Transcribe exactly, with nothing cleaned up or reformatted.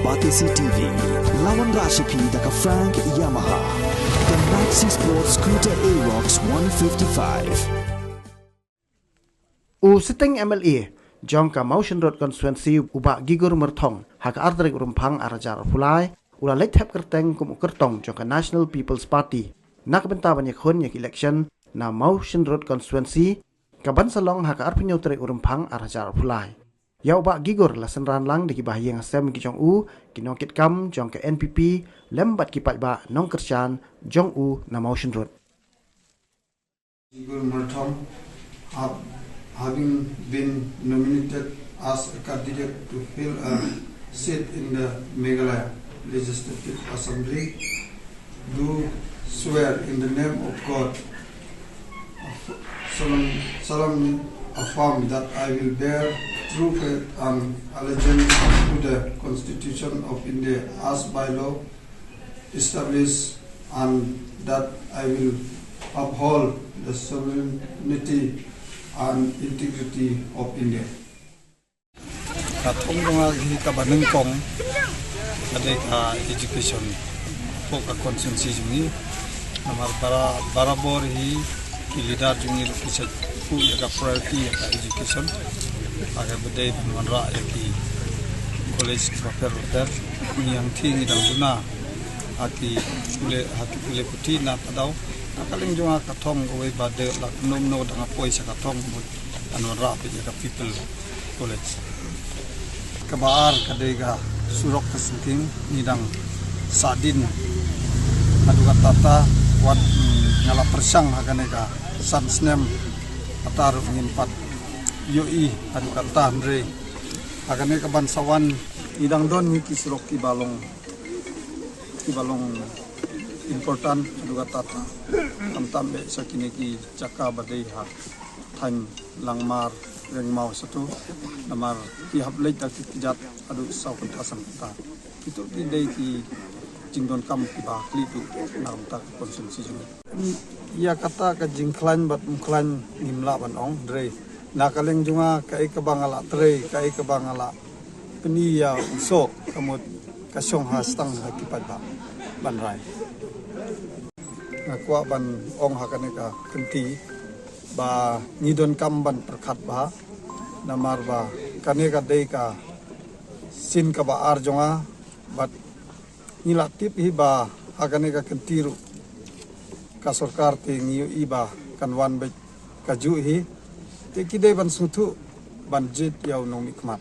Batesi T V, la wanrah sha phi da ka Frank Yamaha. The Maxi Sport Scooter Aerox one fifty-five. U sitting M L A jong ka Mawshynrut Constituency, u Bah Gigor Myrthong, ha ka ar tarik u Rymphang ar hajar arphew lai, u la leit thep kyrteng kum u kyrtong jong ka National People's Party na ka bynta ban ïakhun ïa ka election na Mawshynrut Constituency, ka ban sa long ha ka arphew hynñiew tarik u Rymphang ar hajar arphew lai. Ïa u Bah Gigor la synran lang da ki bahaïing hasem ki jong u, ki nongkitkam jong ka N P P, lem bad ki paidbah nongkyrshan jong u na Mawshynrut. Gigor Myrthong, have, having been nominated as a candidate to fill a seat in the Meghalaya Legislative Assembly, do swear in the name of God, solemn-, solemnly affirm that I will bear true faith and allegiance to the Constitution of India as by law established, and that I will uphold the sovereignty and integrity of India. Ka thong jong nga hi kaba nyngkong ka dei ka education hapoh ka constituency jong ngi. Namar bara-, barabor hi ki leader jong ngi ruh ki sa buh ïa ka priority ïa ka education. Ha kaba dei ban wanrah ïa ki college bapher bapher. Ngi hangthie ngi dang duna ha ki pule, ha ki pule puthi na ka daw. Ha ka liang jong nga ka thong kawei ba dei la kumno kumno dang ïa poi sha ka thong mut ban wanrah beit ïa ka People College. Kaba ar ka dei ka surok ka sngewthuh, ngi dang sahdien haduh katta katta, wat, mm, nga la pyrshang ha kane ka san snem katta ruh ngim pat ïohi haduh katta, hynrei ha kane ka ban sa wan ngi dang don ngi ki surok kiba long, kiba long important haduh katta katta. Khamtam beit sha kine ki jaka ba dei ha thaiñ Langmar, Rengmaw shatei, namar ki hap leit da ki kjat haduh saw kynta san kynta. Kito ki dei ki jingdonkam kiba khlieh beit na ka bynta ka constituency jong ngi. Ïa kata ka jingkhlaiñ bad ym khlaiñ ngim lah ban ong, hynrei na ka liang jong nga kaei kaba nga lah trei, kaei kaba nga lah pyni ïa u soh, ka mut ka shong ha sdang ha ki paidbah ban rai. Nga kwah ban ong ha kane ka kynti ba ngi donkam ban pyrkhat bha, namar ba kane ka dei ka sien kaba ar jong nga, bad ngi la tip hi ba ha kane ka kynti ruh ka sorkar te ngi ïohi ba kan wan beit kajuh hi. Te ki dei ban sngewthuh ban jied ïa u nongmihkhmat.